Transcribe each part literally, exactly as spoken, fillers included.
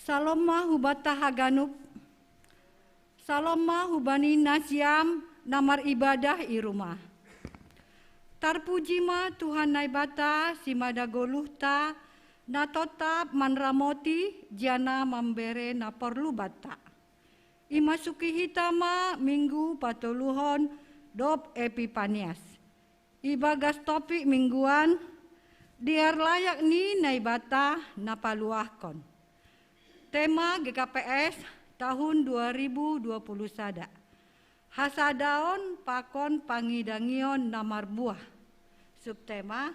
Salom ma hubanta haganup. Salom ma hubani nasiam na maribadah i rumah. Tarpuji ma Tuhan Naibata, simada goluhta, na totap manramoti janah mambere na porlu banta. Imasuki hita ma minggu patoluhon dob Epipanias. Ibagas topik mingguan, dear layak ni Naibata na paluahkon. Tema G K P S tahun dua ribu dua puluh sada. Hasadaon pakon pangidangion na marbuah. Subtema,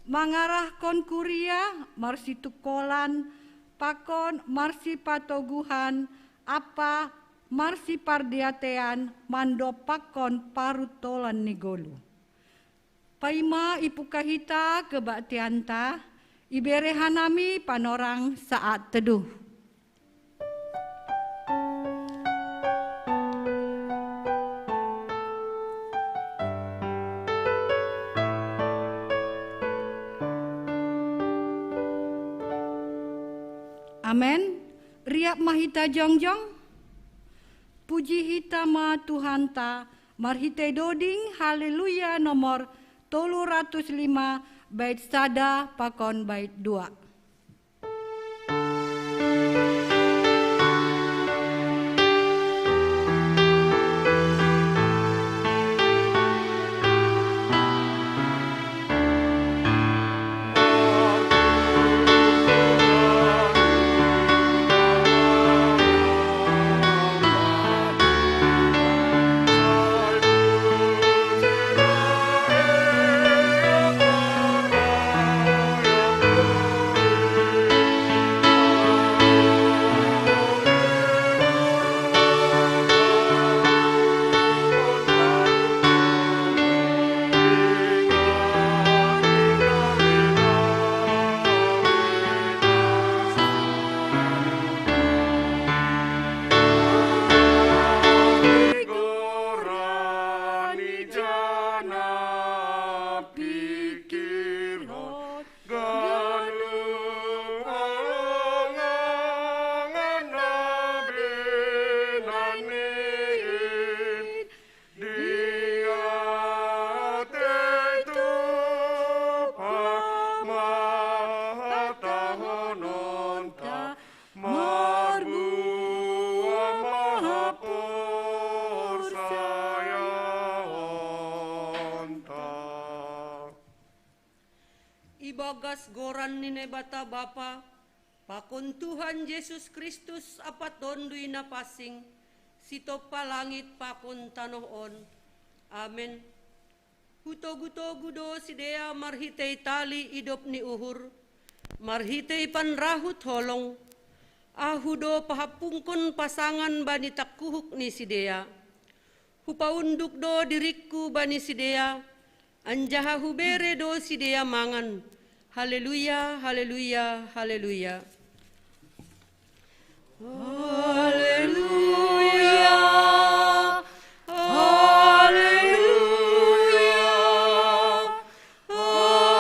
mangarahkon kuria marsitungkolan pakon marsipatoguhan ampa marsipardiatean mandompakkon paruntolan ni goluh. Paima ipungkah hita kebaktianta, ibere hanami panorang saat teduh. Amen. Riap ma hita jongjong. Puji hita ma Tuhanta marhitei doding Haleluya nomor tolu ratus lima, bait sada pakon bait dua. Ibagas goran ni Naibata Bapa, pakon Tuhan Jesus Kristus ampa Tonduy Napansing, sitompa langit pakon tanoh on. Amen. Hutogu-togu do sidea marhitei tali idop ni uhur, marhitei panrahut holong. Ahu do pahampungkon pasangan bani tangkuhuk ni sidea. Hupaunduk do diringku bani sidea, anjaha hubere do sidea mangan. Haleluya, haleluya, haleluya. Haleluya, haleluya, haleluya.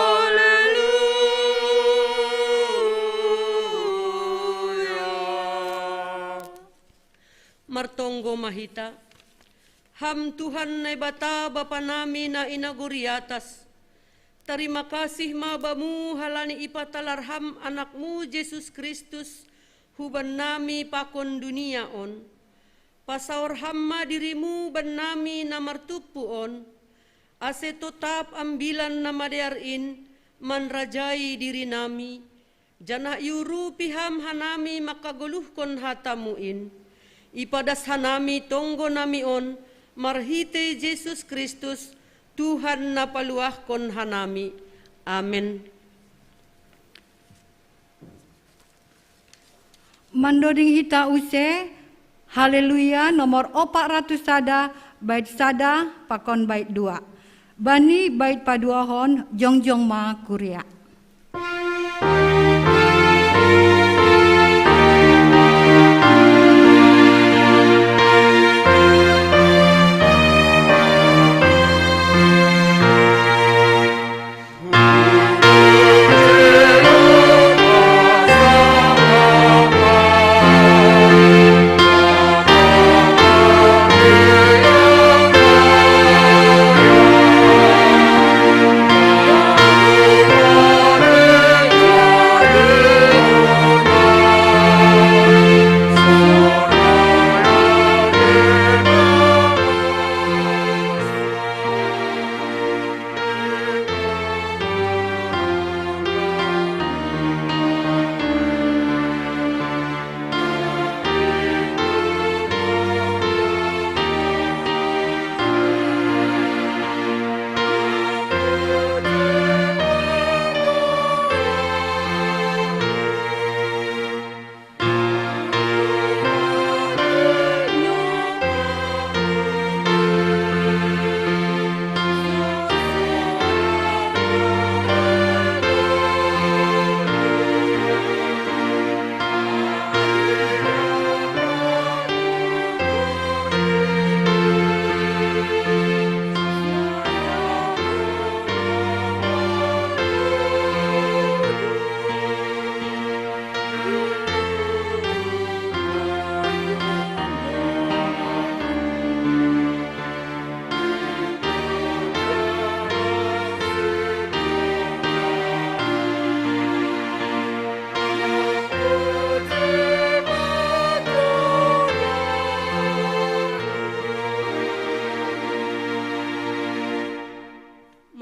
Martonggo ma hita. Ham Tuhan Naibata Bapa nami na i nagori atas, tarima kasih ma Bamu halani ipatalar Ham Anak-Mu Jesus Kristus huban nami pakon dunia on. Pasaor Ham ma dirim-Mu bannami na martumpu on, ase totap Ambilan Namadear in manrajai dirinami, janah iurupi Ham hanami mangkagoluhkon hata-Mu in. Ipadas hanami tonggo nami on marhitei Jesus Kristus, Tuhan na paluahkon hanami. Amen. Mandoding hita use, Haleluya nomor opat ratus sada, bait sada pakon bait dua. Bani bait paduahon jongjong ma kuria.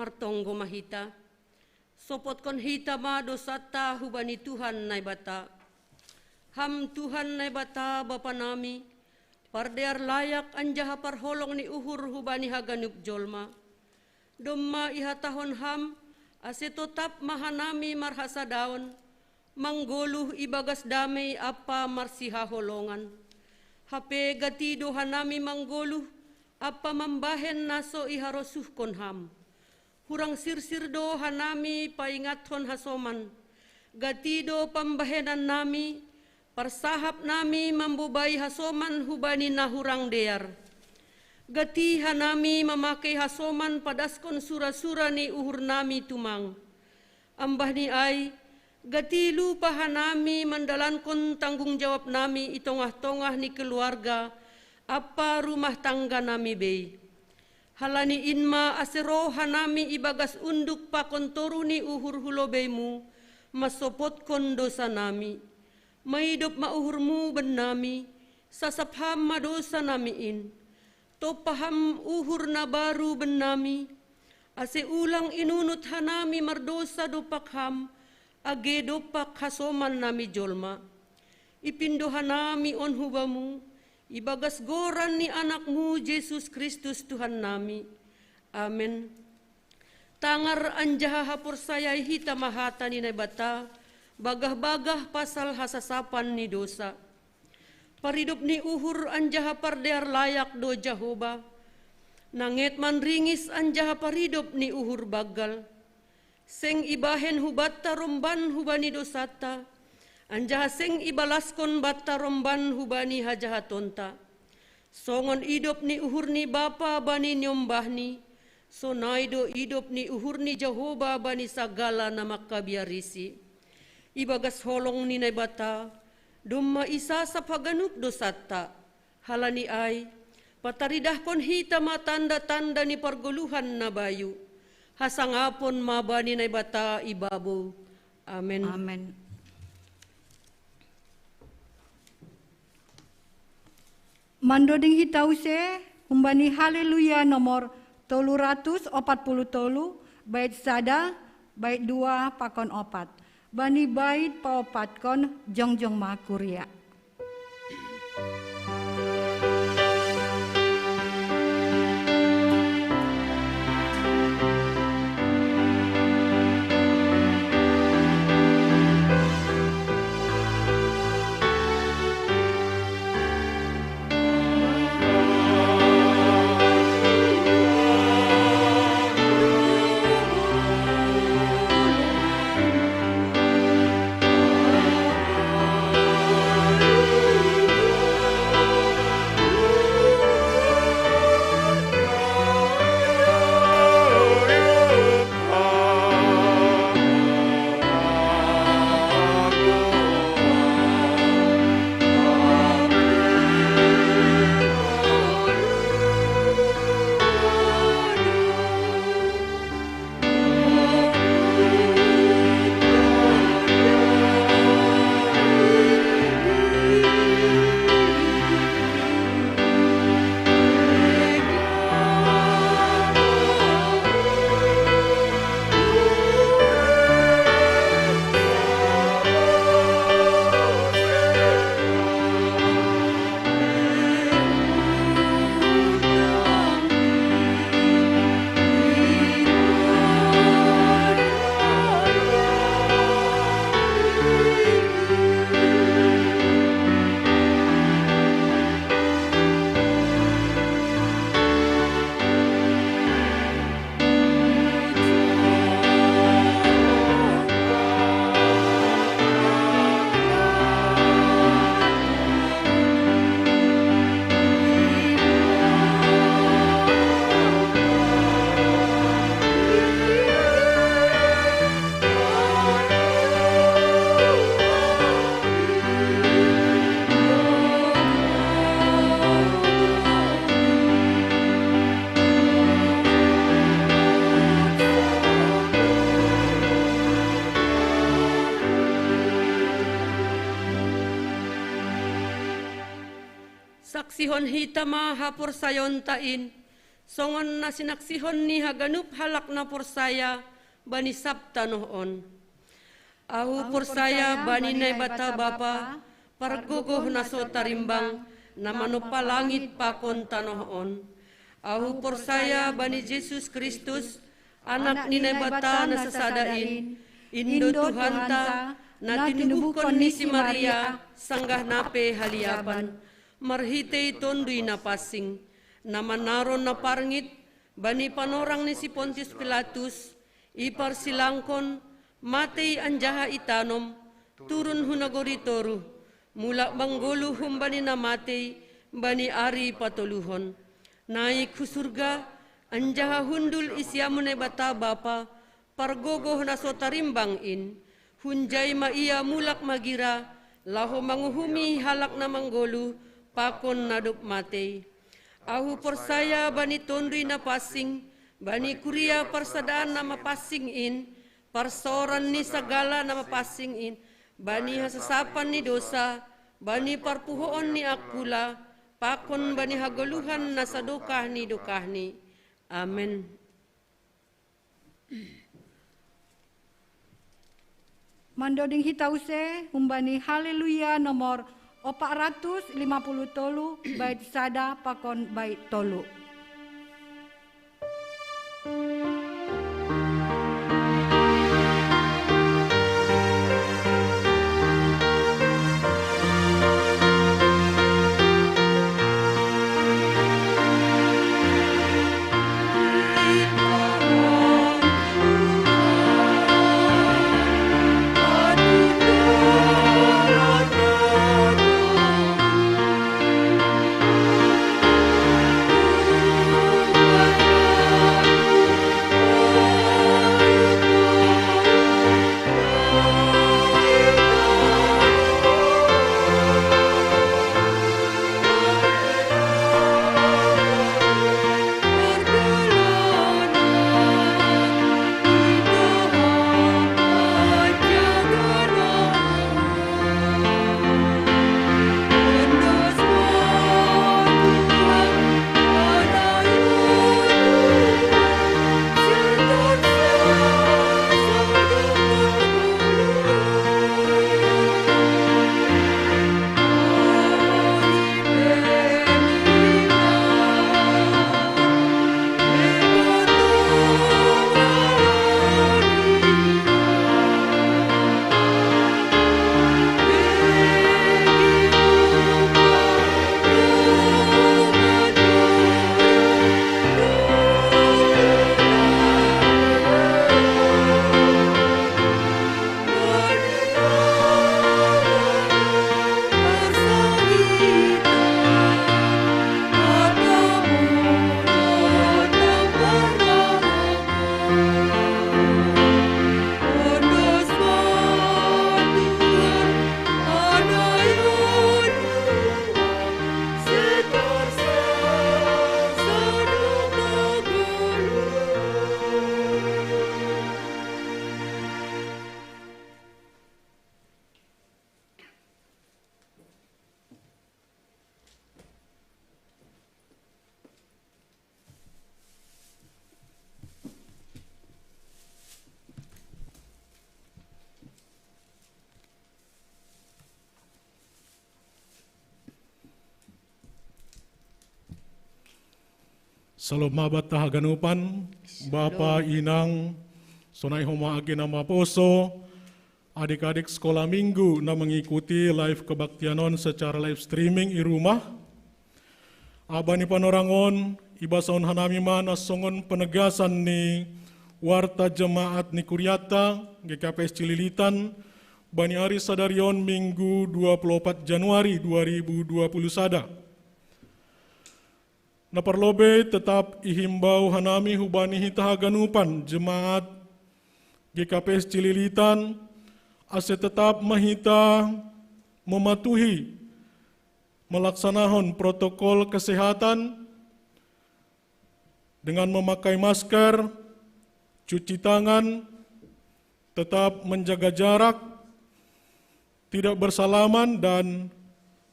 Martonggo ma hita. Sopotkon hita ma dosanta hubani Tuhan Naibata. Ham Tuhan Naibata Bapa nami, pardear layak anjaha parholong ni uhur hubani haganup jolma. Domma ihatahon Ham, ase totap ma hanami marhasadaon, manggoluh ibagas damei ampa marsihaholongan. Hape gati do hanami manggoluh ampa mambahen na so iharosuhkon Ham. Hurang sirsir do hanami paingathon hasoman. Gati do pambahenannami, parsahapnami mambobai hasoman hubani na hurang dear. Gati hanami mamake hasoman padaskon sura-sura ni uhurnami tumang. Ambah ni ai, gati lupa hanami mandalankon tanggung jawabnami i tongah-tongah ni keluarga ampa rumah tangganami bei. Halani in ma ase roh hanami ibagas unduk pakon toru ni uhur hu lobeiMu, mansopotkon dosanami. Maidop ma uhurMu bennami, sasap Ham ma dosanami in. Tompa Ham uhur na baru bennami, ase ulang inunut hanami mardosa dompak Ham, age dompak hasomannami jolma. Ipindo hanami on hu Bamu, ibagas goran ni AnakMu Jesus Kristus Tuhannami. Amen. Tangar anjaha haporsayai hita ma hata ni Naibata, bagah-bagah pasal hasasapan ni dosa. Paridop ni uhur anjaha pardear layak do Jahowa, nanget manringis anjaha paridop ni uhur banggal. Seng ibahen hubanta romban hubani dosanta, anjaha seng ibalaskon banta romban hubani hajahatonta. Songon idop ni uhur ni bapa bani niombahni, sonai do idop ni uhur ni Jahowa bani sagala na mangkabiarisi. Ibagas holong ni Naibata, domma isasap haganup dosanta. Halani ai, pataridahkon hita ma tanda-tanda ni pargoluhan na bayu. Hasangapon ma bani Naibata i babou. Amen. Amen. Mandoding hita use, humbani Haleluya nomor tolu ratus opat puluh tolu, bait sada, bait dua pakon opat. Bani bait paopatkon jongjong ma kuria. Saksihon hita ma haporsayaonta in, songon na sinaksihon ni haganup halak na porsaya bani sab tanoh on. Ahu porsaya bani Naibata Bapa, pargogoh na so tarimbang, na manompa langit pakon tanoh on. Ahu porsaya bani Jesus Kristus, Anak ni Naibata na sasada in, Indo Tuhanta, na tinubuhkon ni si Maria sanggah na pe haliapan, marhitei Tonduy Napansing, na manaron na parngit bani panorang ni si Pontius Pilatus, iparsilangkon, matei anjaha itanom, turun hu nagori toruh, mulak manggoluh humbani na matei bani ari patoluhon. Naik hu surga, anjaha hundul i siamun Naibata Bapa, pargogoh na so tarimbang in. Hunjai ma ia mulak magira, laho manguhumi halak na manggoluh pakon na dob matei. Ahu porsaya bani Tonduy Napansing, bani kuria parsadaan na mapansing in, parsaoran ni sagala na mapansing in, bani hasasapan ni dousa, bani parpuhoon ni angkula, pakon bani hagoluhan na sadokah ni dokahni. Amen. Mandoding hita use humbani Haleluya nomor opat ratus lima puluh tolu, bait sada pakon bait tolu. Salom ma banta haganupan, Bapa, Inang, sonai homa age na maposo, adik-adik sekolah minggu na mengikuti live kebaktian on secara live streaming i rumah. Aba ni panorang on, ibasahon hanami ma na songon penegasan ni warta jemaat ni kuriata, G K P S Cililitan, bani ari sadari on Minggu dua puluh opat Januari dua ribu dua puluh sada. Na parlobei tetap ihimbau hanami hubani hita haganupan jemaat G K P S Cililitan, ase tetap ma hita mematuhi melaksanahon protokol kesehatan dengan memakai masker, cuci tangan, tetap menjaga jarak, tidak bersalaman, dan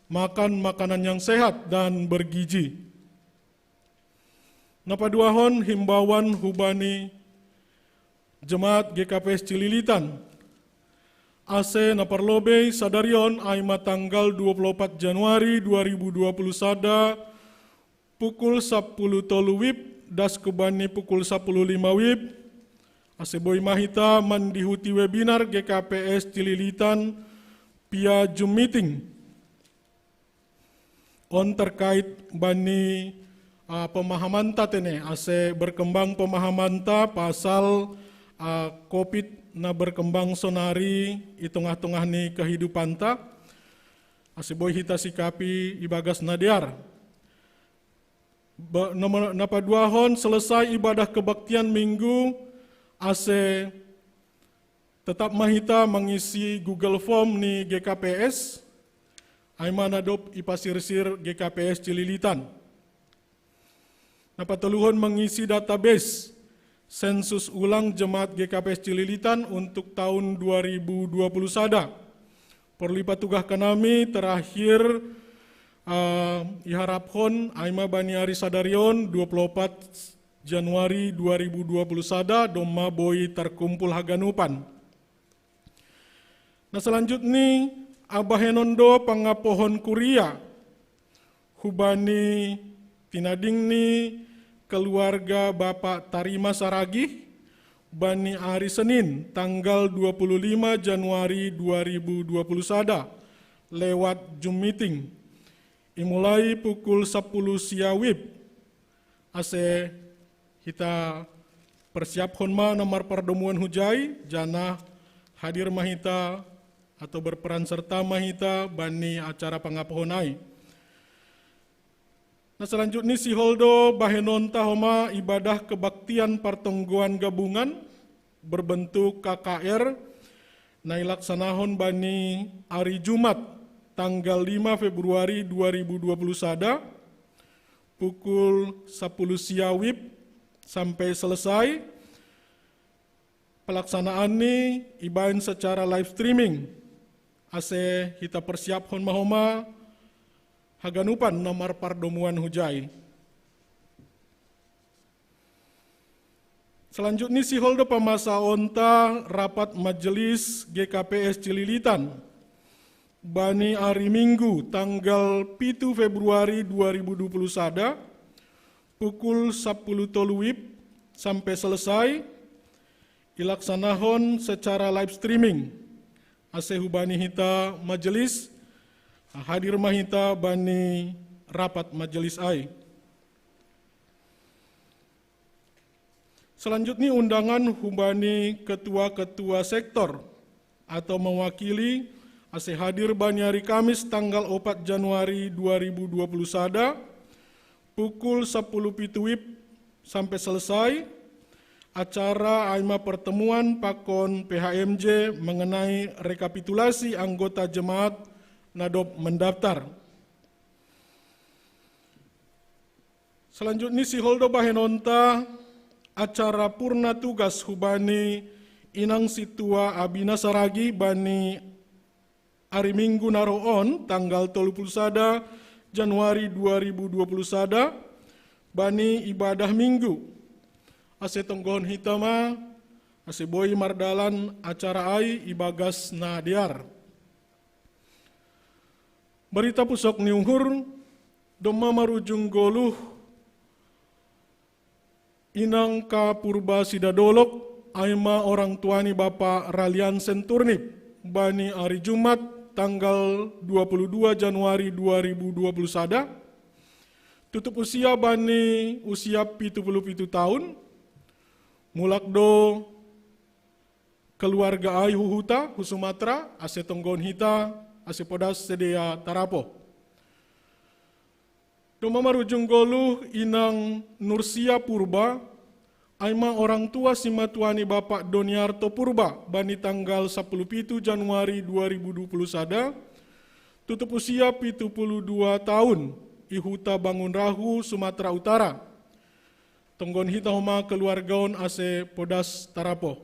makan makanan yang sehat dan bergizi. Napaduahon himbauan hubani jemaat G K P S Cililitan. Ase naparlobei sadarion aima tanggal dua puluh opat Januari dua ribu dua puluh sada, pukul sapuluh tolu wib, das kubani pukul sapuluh lima wib, ase boi mahita mandihuti webinar G K P S Cililitan pia Zoom meeting. On terkait bani uh, pemahamanta tene, ase berkembang pemahamanta pasal uh, covid na berkembang sonari i tongah-tongah ni kehidupanta, ase boi hita sikapi ibagas nadear. Napaduahon selesai ibadah kebaktian minggu, ase tetap mahita mengisi Google Form ni G K P S, aima nadop ipasirsir G K P S Cililitan. Napatoluhon mengisi database sensus ulang jemaat G K P S Cililitan untuk tahun dua ribu dua puluh sada. Perlu ipatugah kanami terakhir uh, iharaphon aima bani ari sadarion dua puluh opat Januari dua ribu dua puluh sada domma boi terkumpul haganupan. Nah selanjutnya abahenon do pangapohon kuria hubani tinading ni keluarga Bapak Tarima Saragih bani ari Senin tanggal dua puluh lima Januari dua ribu dua puluh sada lewat Zoom meeting. Imulai pukul sapuluh siawib. Ase hita persiaphon ma na marpardomuan hujai, janah hadir ma hita atau berperan serta ma hita bani acara pangapohon ai. Nah selanjutnya siholdo bahenonta homa ibadah kebaktian partonggoan gabungan berbentuk K K R na ilaksanahon bani ari Jumat tanggal lima Februari dua ribu dua puluh sada pukul sapuluh siawib sampai selesai. Pelaksanaan ni ibain secara live streaming. Ase hita persiaphon ma homa haganupan na marpardomuan hujai. Selanjutnya siholdo pamasaonta rapat majelis G K P S Cililitan bani ari Minggu tanggal pitu Februari dua ribu dua puluh sada pukul sapuluh tolu wib sampai selesai ilaksanahon secara live streaming. Ase hubani hita majelis hadir ma hita bani rapat majelis ai. Selanjutnya undangan hubani ketua-ketua sektor atau mewakili ase hadir bani ari Kamis tanggal opat Januari dua ribu dua puluh sada pukul sapuluh pitu wib sampai selesai acara aima pertemuan pakon P H M J mengenai rekapitulasi anggota jemaat nadop mendaftar. Selanjutnya siholdo bahenonta acara purna tugas hubani inang situa Abina Saragi bani ari Minggu naroon tanggal tolu puluh sada Januari dua ribu dua puluh sada bani ibadah Minggu. Ase tonggohon hita ma ase boi mardalan acara ai ibagas na dear. Berita pusok ni uhur domma marujung goluh inang ka Purba Sidadolok aima orang tua ni Bapak Ralian Senturnip bani ari Jumat tanggal dua puluh dua Januari dua ribu dua puluh sada tutup usia bani usia pitu puluh pitu tahun. Mulak do keluarga ai huhuta hu Sumatera ase tonggohon hita ase podas sedia tarapo. Domma marujung goluh inang Nursia Purba aima orang tua simatua ni Bapak Doniarto Purba bani tanggal sapuluh pitu Januari dua ribu dua puluh sada tutup usia pitu puluh dua tahun ihuta Bangun Rahu Sumatera Utara. Tonggohon hita homa keluargaon ase podas tarapo.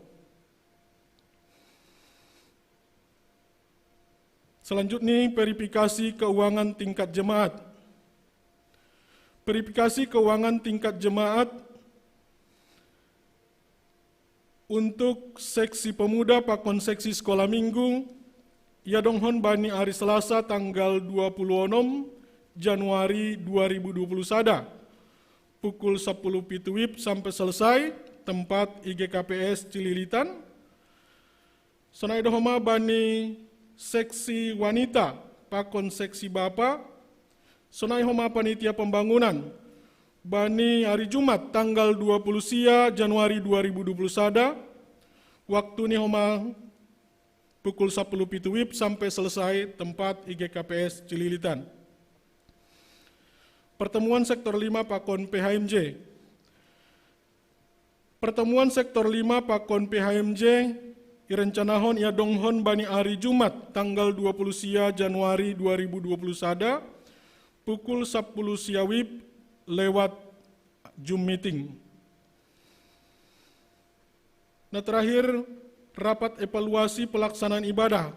Selanjutnya verifikasi keuangan tingkat jemaat. Verifikasi keuangan tingkat jemaat untuk seksi pemuda pakon seksi sekolah minggu, ia donghon bani hari Selasa tanggal dua puluh enam Januari dua ribu dua puluh sada, pukul sepuluh pitu wib sampai selesai, tempat I G K P S Cililitan. Sonai do homa bani seksi wanita pakon seksi bapa, sonai homa panitia pembangunan, bani hari Jumat tanggal dua puluh sia Januari dua ribu dua puluh sada, waktu ni homa pukul sepuluh pitu wib sampai selesai, tempat I G K P S Cililitan. Pertemuan sektor lima pakon P H M J. Pertemuan sektor lima pakon P H M J irencanahon ia donghon bani hari Jumat tanggal dua puluh sia Januari dua ribu dua puluh sada, pukul sepuluh sia wib lewat Zoom meeting. Nah, terakhir, rapat evaluasi pelaksanaan ibadah.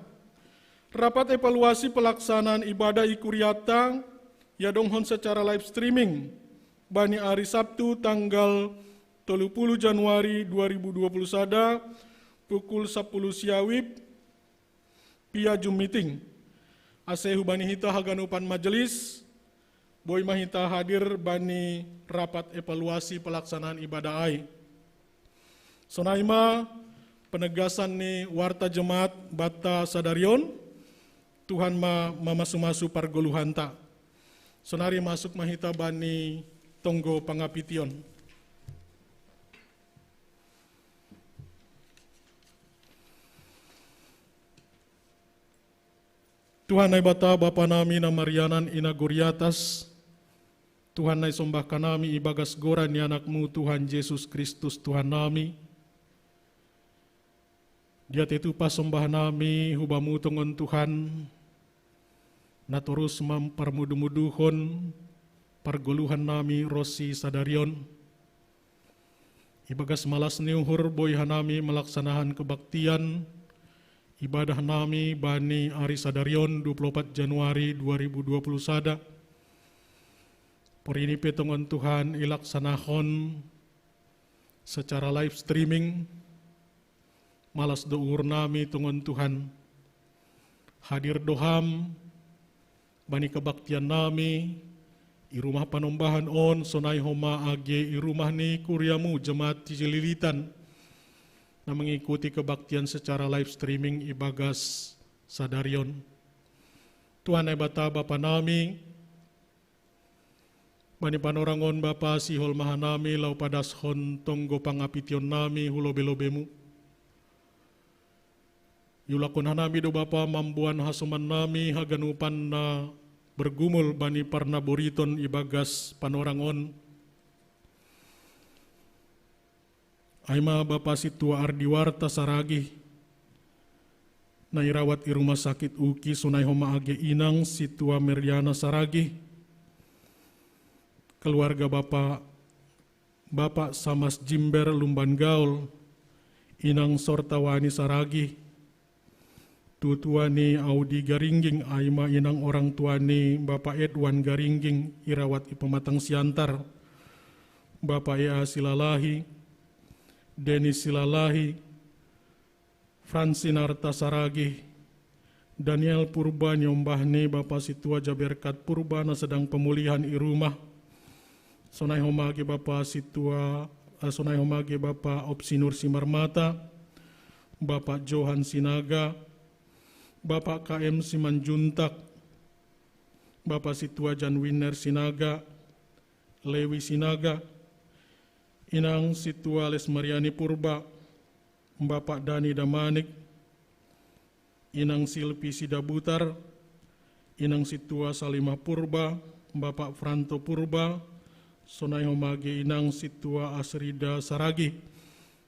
Rapat evaluasi pelaksanaan ibadah i kuriata ia donghon secara live streaming bani hari Sabtu tanggal tolu puluh Januari dua ribu dua puluh sada, pukul sepuluh sia wib, via Zoom meeting. Ase hubani hita haganupan majelis, boi ma hita hadir bani rapat evaluasi pelaksanaan ibadah ai. Sonai ma penegasan ni warta jemaat banta sadari on. Tuhan ma mamasu-masu pargoluhanta. Sonari masuk ma hita bani tonggo pangapition. Tuhan Naibata, Bapa nami na marianan i nagori atas, Tuhan naisombah hanami ibagas goran ni Anakmu Tuhan Jesus Kristus Tuhan nami, diat itupa sombah nami hu Bamu tongon Tuhan, na torus mamparmudu-muduhon pargoluhan nami ronsi sadari on. Ibagas malas ni uhur boi hanami malaksanahan kebaktian ibadah nami bani ari sadari on dua puluh opat Januari dua ribu dua puluh sada. Porini pe tongon Tuhan ilaksanahon secara live streaming. Malas do uhur nami tongon Tuhan. Hadir do Ham bani kebaktian nami i rumah panombahan on, sonai homa age i rumah ni kuriamu jemaat Cililitan, na mengikuti kebaktian secara live streaming ibagas sadari on. Tuhan Naibata Bapa nami, bani panorang on Bapa sihol ma hanami laho padashon tonggo pangapition nami hu lobe-lobemu. Iulakon hanami do Bapa mamboan hasoman nami haganupan na bergumul bani parnaboriton ibagas panorang on. Ai ma Bapa Sintua Ardiwarta Saragih, na irawat i rumah sakit UKI, sonai homa age inang Sintua Meriana Saragih, keluarga Bapa, Bapa Samas Jimber Lumban Gaol, inang Sortawani Saragih, tutua ni Audi Garingging, ai ma inang orang tua ni Bapa Edwan Garingging irawat i pematang Siantar, Bapa E A Silalahi, Denis Silalahi, Fransinarta Saragih, Daniel Purba niombah ni Bapa Sintua Jaberkat Purba na sedang pemulihan i rumah. Sonai homa age Bapa Sintua, eh, sonai homa age Bapa Opsinur Simarmata, Bapa Johan Sinaga, Bapa K M Simanjuntak, Bapa Sintua Jan Winner Sinaga, Lewi Sinaga, inang Sintua Lesmariani Purba, Bapa Dani Damanik, inang Silpi Sidabutar, inang Sintua Salimah Purba, Bapa Franto Purba, sonai homa age inang Sintua Asrida Saragih,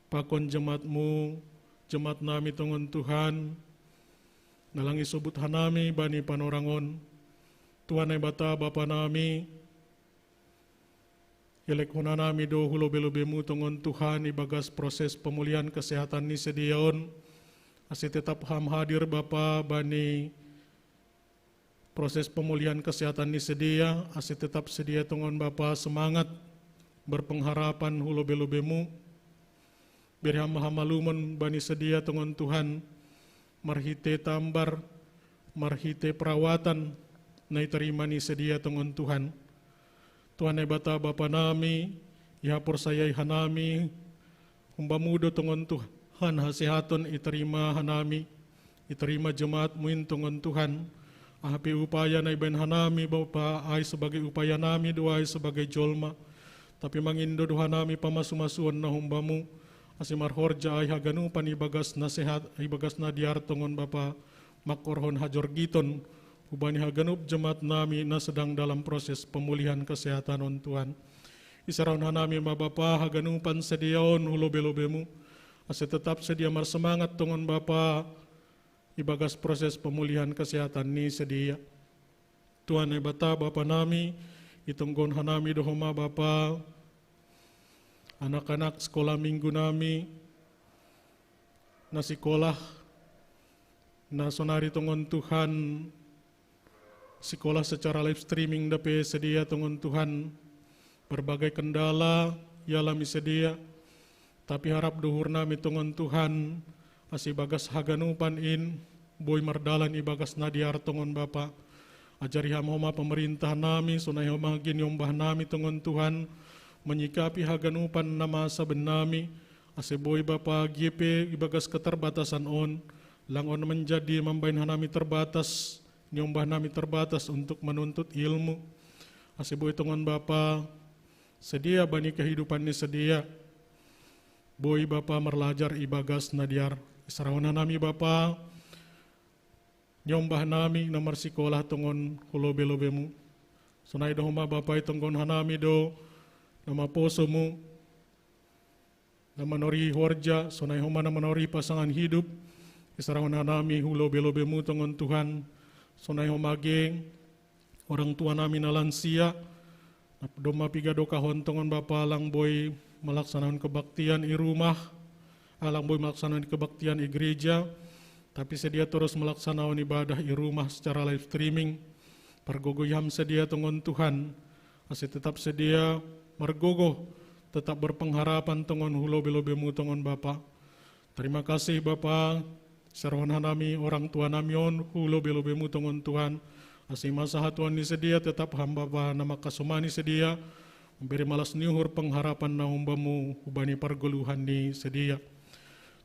pakon jemaatmu, jemaat nami tongon Tuhan, na lang isobut hanami bani panorang on. Tuhan Naibata Bapa nami, ielekhon hanami do hu lobe-lobemu tongon Tuhan ibagas proses pemulihan kesehatan ni sedia on, ase tetap Ham hadir Bapa bani proses pemulihan kesehatan ni sedia, ase tetap sedia tongon Bapa semangat berpengharapan hu lobe-lobemu. Bere hama hamalumon bani sedia tongon Tuhan, marhite tambar, marhite perawatan na iterima ni sedia tongon Tuhan. Tuhan Naibata Bapa nami, ihaporsayai hanami humbamu do tongon Tuhan hasehaton iterima hanami, iterima jemaat muin tongon Tuhan. Aha pe upaya na ibaen hanami Bapa, ai sebagai upaya nami do ai sebagai jolma, tapi mangindo do hanami pamasu-masuon na humbamu, ase marhorja ai haganupan ibagas na sehat, ibagas na dear tongon Bapa, mangkorhon hajorgiton hubani haganup jemaat nami na sedang dalam proses pemulihan kesehatan on Tuhan. Isarahon hanami ma Bapa haganupan sedia on hu lobe-lobemu, ase tetap sedia marsemangat tongon Bapa ibagas proses pemulihan kesehatan ni sedia. Tuhan Naibata Bapa nami, itonggon hanami do homa Bapa anak-anak sekolah minggu nami, na sikolah, na sonari tongon Tuhan, sikolah secara live streaming dope sedia tongon Tuhan, berbagai kendala ialami sedia, tapi harap do uhur nami tongon Tuhan, ase ibagas haganupan in boi mardalan ibagas na dear tongon Bapa. Ajari hama homa pemerintah nami, sonai homa giniombah nami tongon Tuhan, menyikapi haganupan na masa bennami, ase boi Bapa gie pe ibagas keterbatasan on, lang on menjadi mambaen hanami terbatas, niombah nami terbatas untuk menuntut ilmu. Ase boi tongon Bapa sedia bani kehidupan ni sedia, boi Bapa marlajar ibagas na dear. Isarahon hanami Bapa niombah nami na marsikolah tongon hu lobe-lobemu. Sonai do homa Bapa itonggon hanami do na maposomu, na manorihi horja, sonai homa na manorihi pasangan hidup. Isarahon hanami hu lobe-lobemu tongon Tuhan, sonai homa gie orang tua nami na lansia, na domma piga dokahon tongon Bapa lang boi melaksanaon kebaktian i rumah, ah, lang boi melaksanaon kebaktian i gereja, tapi sedia torus melaksanaon ibadah i rumah secara live streaming. Pargogohi ham sedia tongon Tuhan, ase tetap sedia margogoh, tetap berpengharapan tongon hu lobe-lobemu tongon Bapa. Terima kasih Bapa, isarahon hanami orang tua nami on hu lobe-lobemu tongon Tuhan, ase masa hatuan ni sedia tetap ham Bapa na mangkasomani sedia, mambere malas ni uhur pengharapan na humbamu hubani pargoluhan ni sedia.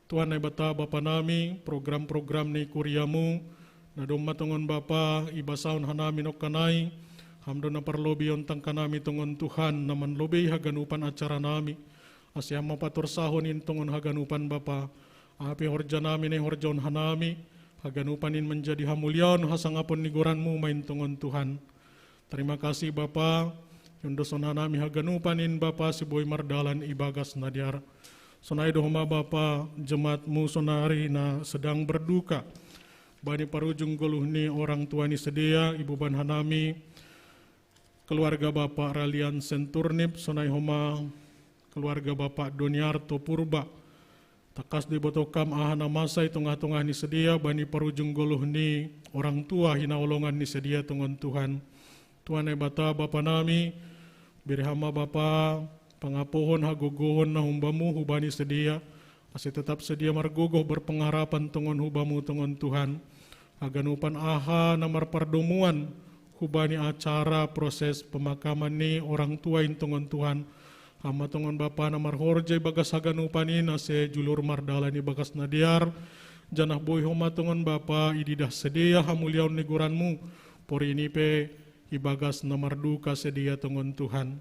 Tuhan Naibata Bapa nami, program-program ni kuriamu, na domma tongon Bapa ibasaon hanami nongkanai, ham do na parlobeion tangkanami tongon Tuhan na manlobei haganupan acara nami, ase ham ma patorsahon in tongon haganupan Bapa. Aha pe horja nami na ihorjahon hanami, haganupan in menjadi hamuliaon hasangapon ni goranmu ma in tongon Tuhan. Terima kasih Bapa, iondoshon hanami haganupan in Bapa ase boi mardalan ibagas na dear. Sonai do homa Bapa jemaatmu sonari na sedang berduka. Bani parujung goluh ni orang tua ni sedia iboban hanami keluarga Bapa Ralian Senturnip, sonai homa keluarga Bapa Doniarto Purba. Tangkas do iboto kam aha na masa i tongah-tongah ni sedia bani parujung goluh ni orang tua hinaholongan ni sedia tongon Tuhan. Tuhan Naibata Bapa nami, bere ham ma Bapa pangapohon hagogohon na humbamu hubani sedia, ase tetap sedia margogoh berpengharapan tongon hubamu tongon Tuhan. Haganupan aha na marpardomuan hubani acara proses pemakaman ni orang tua in tongon Tuhan, ham ma tongon Bapa na marhorja ibagas haganupan in ase julur mardalan ibagas na dear, janah boi homa tongon Bapa ididah sedia hamuliaon ni goranmu, pori ni pe ibagas na marduka sedia tongon Tuhan.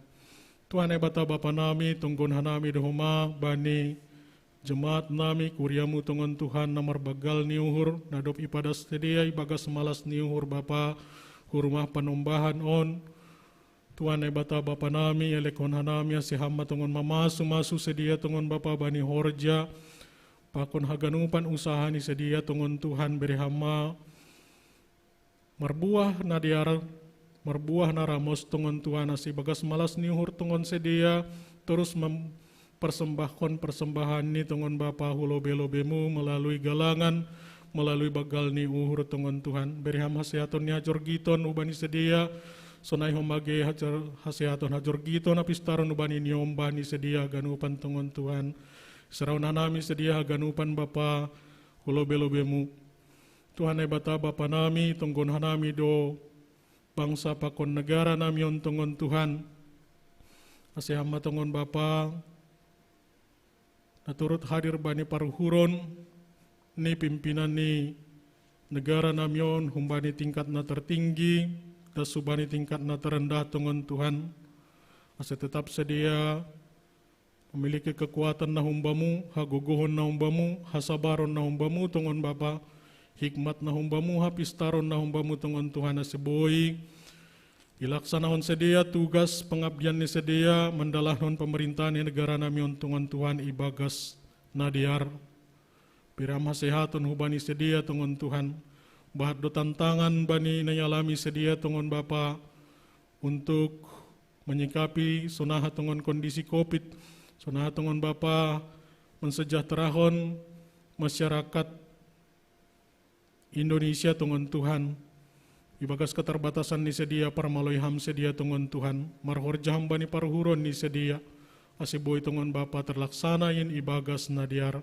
Tuhan Naibata Bapa nami, tonggon hanami do homa bani jemaat nami kuriamu tongon Tuhan na marbanggal ni uhur, na dob ipadas sedia ibagas malas ni uhur Bapa hu rumah panombahan on. Tuhan Naibata Bapa nami, elekhon hanami ase ham ma tongon mamasu-masu sedia tongon Bapa bani horja, pakon haganupan usaha ni sedia tongon Tuhan, bere ham ma marbuah na dear, marbuah na ramos tongon Tuhan, ase ibagas malas ni uhur tongon sedia torus mem-, persembahkon persembahan ni tongon Bapa hu lobe-lobemu melalui galangan melalui banggal ni uhur tongon Tuhan. Bere Ham hasehaton ni hajorgiton hubani sadia, sonai homage hasehaton hajorgiton hapistaron hubani ni ombah ni sadia haganupan tongon Tuhan. Seraun hanami sadia haganupan Bapa, hu lobe-lobe-Mu. Tuhan Naibata Bapa nami, tonggon hanami do bangsa pakon negara nami on tongon Tuhan. Ase Ham ma tongon Bapa, na turut hadir bani paruhuron ni pimpinan ni negara nami on, humbani tingkat na tertinggi, das hubani tingkat na terendah tongon Tuhan. Ase tetap sadia memiliki kekuatan na humbamu, hagogohon na humbamu, hasabaron na humbamu tongon Bapa, hikmat na humbamu, hapistaron na humbamu tongon Tuhan, ase boi ilaksanahon sadia tugas pangabdian ni sadia mandalankon pamarinta ni negara nami on tongon Tuhan ibagas na dear. Bere Ham hasehaton hubani sadia tongon Tuhan. Bahat do tantangan bani na ialami sadia tongon Bapa untuk menyikapi sonaha tongon kondisi covid, sonaha tongon Bapa mensejahterahon masyarakat Indonesia tongon Tuhan. Ibagas keterbatasan ni sadia parmaloi Ham sadia tongon Tuhan, marhorja Ham bani paruhuron ni sadia, ase boi tongon Bapa terlaksana in ibagas na dear.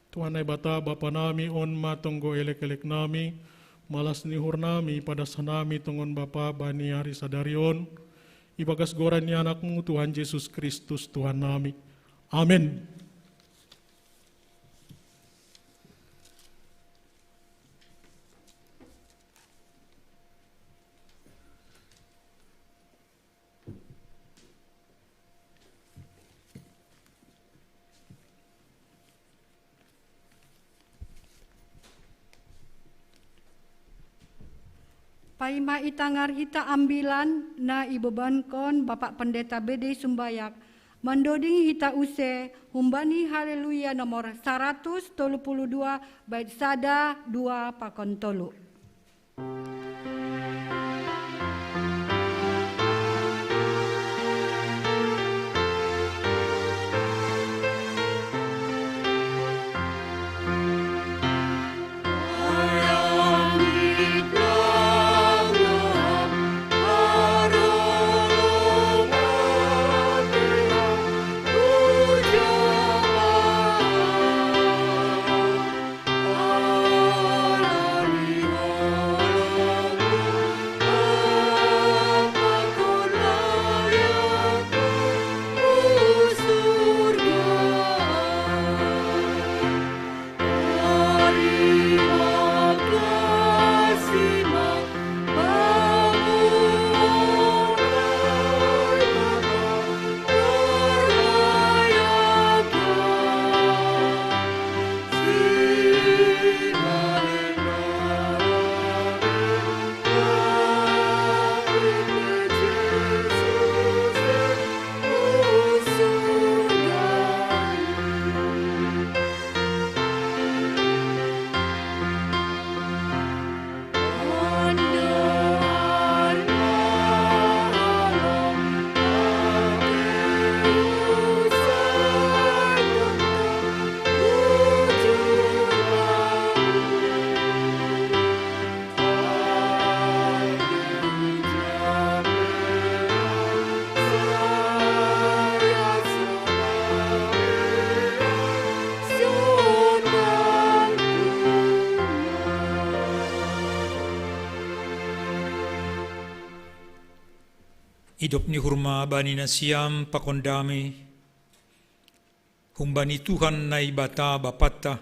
Tuhan Naibata Bapa nami, on ma tonggo elek-elek nami, malas ni uhur nami, padas hanami tongon Bapa bani ari sadari on, ibagas goran ni Anak-Mu Tuhan Jesus Kristus Tuhan nami. Amen. Paima itangar hita ambilan na ibebankon Bapak Pendeta B D Sumbayak, mandoding hita use humbani Haleluya nomor saratus tolu puluh dua, bait sada, dua, pakon tolu. Idop ni uhur ma bani nasiam pakon dame, humbani Tuhan Naibata Bapanta,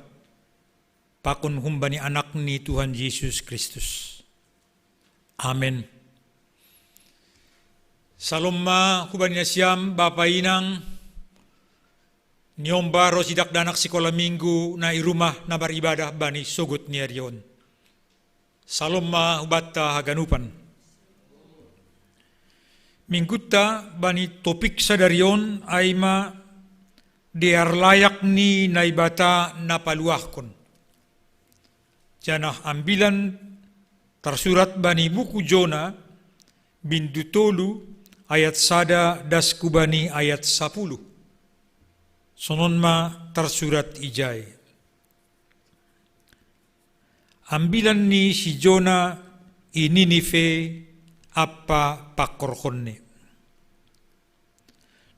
pakon humbani Anak ni Tuhan Jesus Kristus. Amen. Salom ma hubani nasiam, bapa inang, niomba ro si dakdanak sikola minggu na i rumah na baribadah bani sogot ni ari on. Salom ma hubanta haganupan. Minggunta bani topik sadari on ai ma dear layak ni Naibata na paluahkon. Janah ambilan tarsurat bani buku Jona, bindu tolu, ayat sada das hubani ayat sapuluh. Sonon ma tarsurat ijai. Ambilan ni si Jona i Ninive ampa pangkorhonni.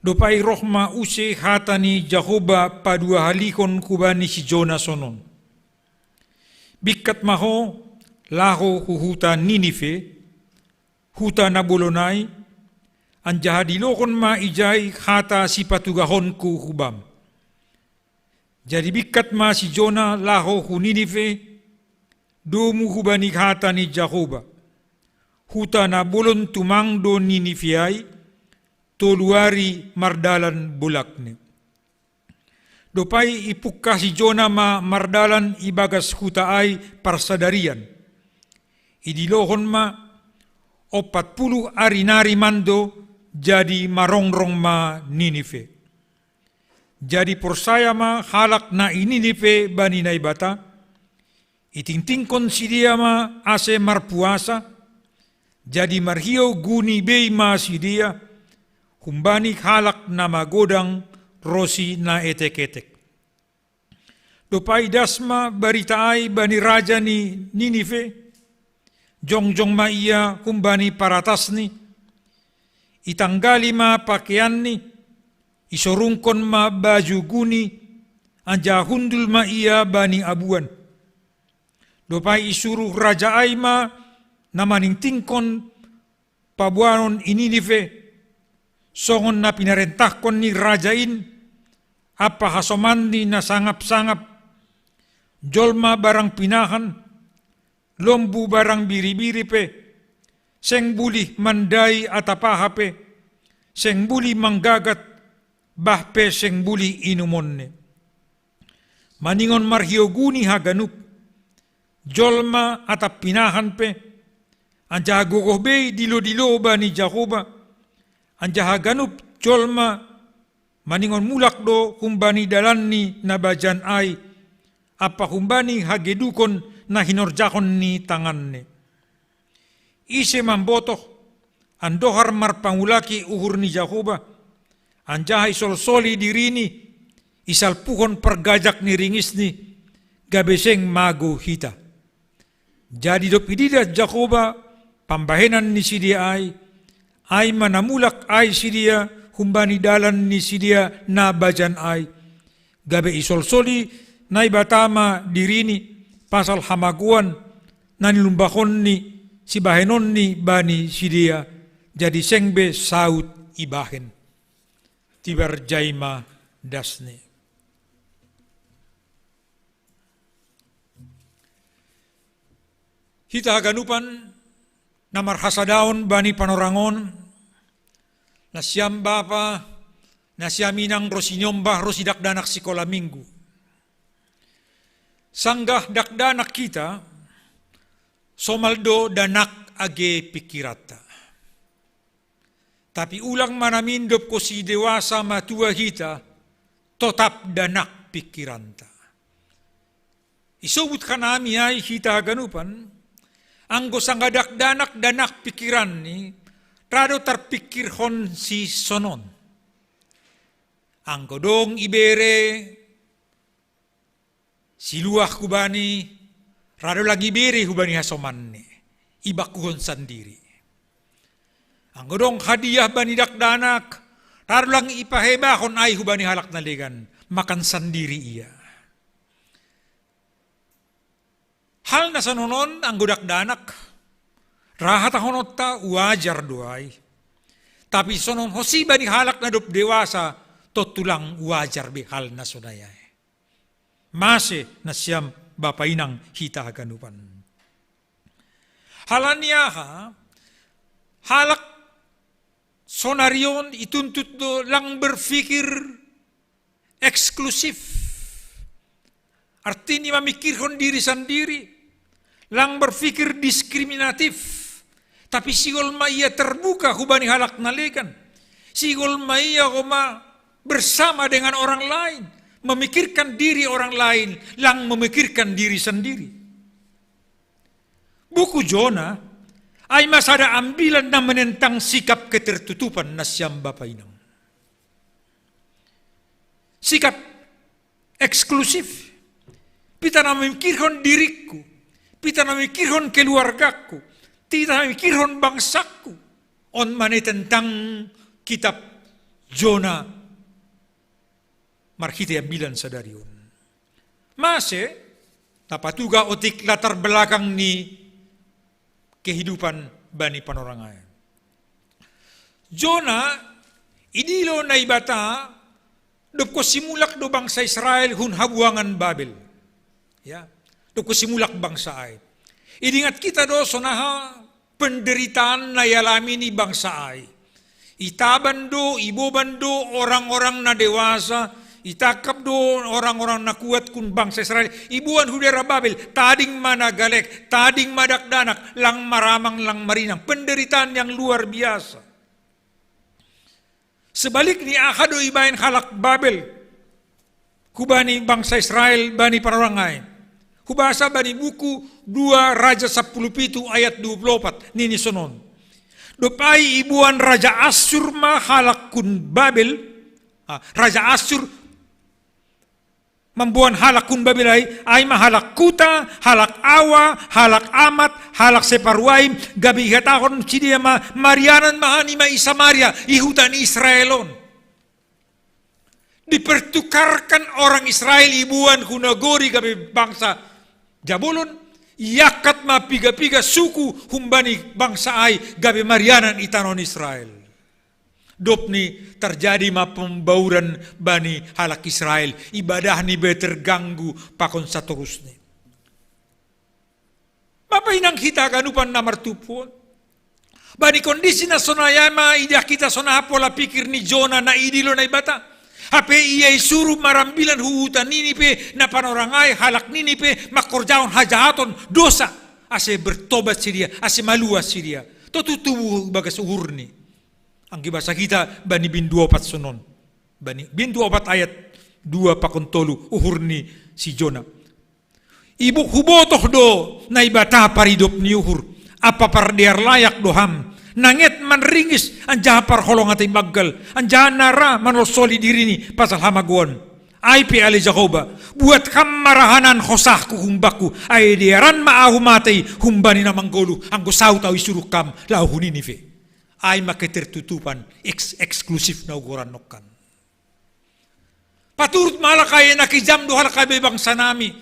Dob ai roh ma use hata ni Jahowa paduahalihon hubani si Jona sonon: Bingkat ma ho, laho hu huta Ninive, huta na bolon ai, anjaha dilohon ma ijai hata sipatugahonku hubam. Jadi bingkat ma si Jona laho hu Ninive, domu hubani hata ni Jahowa. Huta na bolon tumang do Ninive ai, tolu ari mardalan bolakni. Dob ai ipungkah si Jona ma mardalan ibagas huta ai parsadarian. Idilohon ma, ompat puluh ari nari mando, jadi marongrong ma Ninive. Jadi porsaya ma halak na i Ninive bani Naibata, itingtingkon sidea ma ase marpuasa, jadi marhiou guni bei ma sidea, humbani halak na magodang ronsi na etek-etek. Dob ai das ma barita ai bani raja ni Ninive, jongjong ma ia humbani paratasni, itanggali ma pakeanni, isorungkon ma baju guni, anjaha hundul ma ia bani abuan. Dob ai isuruh raja ai ma na maningtingkon paboanon i Ninive, songon na pinarentahkon ni raja in, ampa hasomanni na sangap-sangap, jolma barang pinahan, lombu barang biri-biri pe, seng bulih mandai atap aha pe, seng bulih manggagat, bah pe seng bulih inumonni. Maningon marhiou guni haganup, jolma atap pinahan pe, anjaha gogoh bei dilo-dilo bani Jahowa, anjaha ganup jolma maningon mulak do humbani dalanni na bajan ai, ampa humbani hagedukon na hinorjahon ni tanganni. Ise mambotoh, andohar marpangulaki uhur ni Jahowa, anjaha isolsoli dirini, isalpuhon pargajak ni ringisni, gabe seng mago hita. Jadi dob ididah Jahowa pambahenan ni sidea ai, ai ma na mulak ai sidea humbani dalan ni sidea na bajan ai, gabe isolsoli Naibata ma dirini pasal hamagoan na nilumbahonni sibahenonni bani sidea, jadi seng be saut ibahen. Tibar jai ma dasni. Hita haganupan na marhasadaon bani panorang on, nasiam bapa, nasiam inang ro siniombah ro sidakdanak sikola minggu. Sanggah dakdanak hita, somal do danak age pingkiranta. Tapi ulang ma namin dob kosi dewasa matua hita, totap danak pingkiranta. Isobut hanami ai hita haganupan, anggo sanggah dakdanak danak pingkiranni, ra do tarpingkirhon si sonon. Anggo dong ibere siluah hubani, ra do lang ibere hubani hasomanni, ibangkuhon sandiri. Anggo dong hadiah bani dakdanak, ra do lang ipahebahon ai hubani halak na legan, makan sandiri ia. Hal na sonon on anggo dakdanak, ra hatahononta wajar do ai. Tapi sonon hosi bani halak na dob dewasa, tontu lang wajar be hal na sonai ai. Mase nasiam bapa inang hita haganupan. Halani aha? Halak sonari on ituntut do lang berpikir eksklusif. Artini mamikirhon diri sandiri, lang berpikir diskriminatif. Tapi sihol ma ia terbuka hubani halak na legan. Sihol ma ia homa bersama dengan orang lain, memikirkan diri orang lain, lang memikirkan diri sendiri. Buku Jona ai ma sada ambilan na menentang sikap ketertutupan nasiam bapa inang. Sikap eksklusif. Pita na memikirhon diringku, Pita na mikirhon keluargakku, pita na mikirhon bangsakku. On ma ne tentang kitab Jona marhitei ambilan sadari on. Mase, tapatuga otik latar belakang ni kehidupan bani panorang ai. Jona, idilo Naibata, dob ko simulak do bangsa Israel hun habuangan Babel. Ya, dob ko simulak bangsa ai. Idingat kita do sonaha penderitaan na ialami ni bangsa ai. Itaban do, iboban do orang-orang na dewasa, itangkap do orang-orang na kuat hun bangsa Israel. Iboan hu daerah Babel, tading ma na galek, tading ma dakdanak, lang maramang, lang marinang. Penderitaan yang luar biasa. Sebalikni, aha do ibaen halak Babel hubani bangsa Israel bani panorang ai? Hubasa bani buku dua Raja sapuluh pitu ayat dua puluh opat, nini sonon: Dob ai iboan raja Assur ma halak hun Babel, ah, raja Assur mamboan halak hun Babel ai, ai ma halak Kuta, halak Awa, halak Amat, halak Separwaim, gabe ihatahon sidea ma, marianan ma hanima i Samaria, i huta ni Israel on. Dipertukarkan orang Israel iboan hu nagori gabe bangsa jabolon, iangkat ma piga-piga suku humbani bangsa ai gabe marianan i tano ni Israel. Dob ni tarjadi ma pembauran bani halak Israel, ibadah ni be terganggu pakon satorusni. Bapa inang hita haganupan na martumpu on, bani kondisi na sonai ai ma idah hita sonaha pola pikir ni Jona na idilo Naibata. Hape ia isuru marambilan hu huta Ninive, na panorang ai halak Ninive mangkorjahon hajahaton, dosa, ase bertobat sidea, ase maluah sidea. Tontu tubu bagas uhurni. Anggi basa hita bani bindu opat sonon. Bani bindu opat ayat dua pakon tolu, uhur ni si Jona. Ibu hubotoh do Naibata paridop ni uhur, ampa pardear layak do ham, nanget manringis, anjaha parholong atei banggal, anjaha na ra manolsoli dirini pasal hamagoan. Ai pe ale Jahowa, buat ham ma rahanan hosahku humbakku, ai dearan ma ahu matei humbani na manggoluh, anggo saut ahu isuruk ham laho hu Ninive. Ai ma ketertutupan eks-, eksklusif na ugoran nongkan. Paturut ma halak ai na kejam do halak ai be bangsa nami.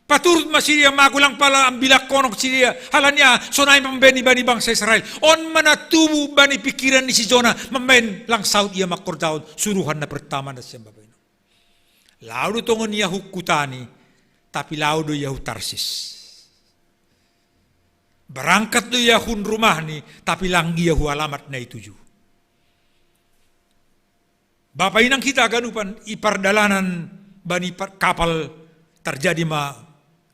Paturut ma sidea mago lang pala ambilangkonon sidea. Halani aha? Sonai ma mambaen ibani bangsa Israel. On ma na tubu bani pikiran ni si Jona mambaen lang saut ia mangkorjahon suruhan na pertama na sian bapa inang. Laho do tongon ia hu kutani, tapi laho do ia hu Tarsis. Berangkat do ia hun rumahni, tapi lang ia hu alamat na ituju. Bapa inang hita haganupan, i pardalanan bani par-, kapal terjadi ma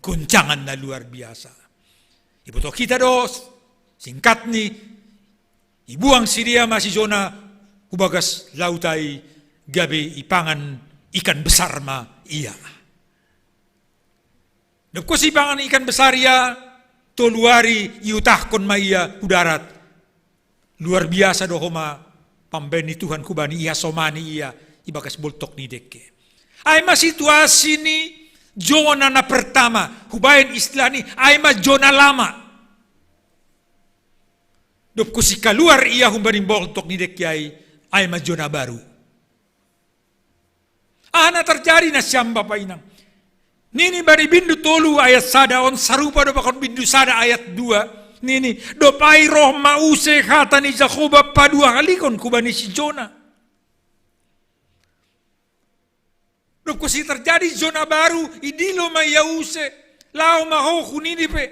goncangan na luar biasa. Iboto hita do, singkatni, ibuang sidea ma si Jona hu bagas laut ai, gabe ipangan ikan besar ma ia. Dob kos ipangan ikan besar ia, tolu ari iutahkon ma ia hu darat. Luar biasa do homa pambaen ni Tuhan hubani, ihasomani ia ibagas boltok ni dengke. Ai ma situasi ni Jona na pertama, hubaen istilahni, ai ma Jona lama. Dob kos i kaluar ia humbani boltok ni dengke ai, ai ma Jona baru. Aha na terjadi nasiam bapa inang? Nini bani bindu tolu ayat sada on sarupa do pakon bindu sada ayat dua. Nini, dob ai roh ma use hata ni Jahowa paduahalihon hubani si Jona. Dob kos i terjadi Jona baru, idilo ma ia use, laho ma ho hu Ninive.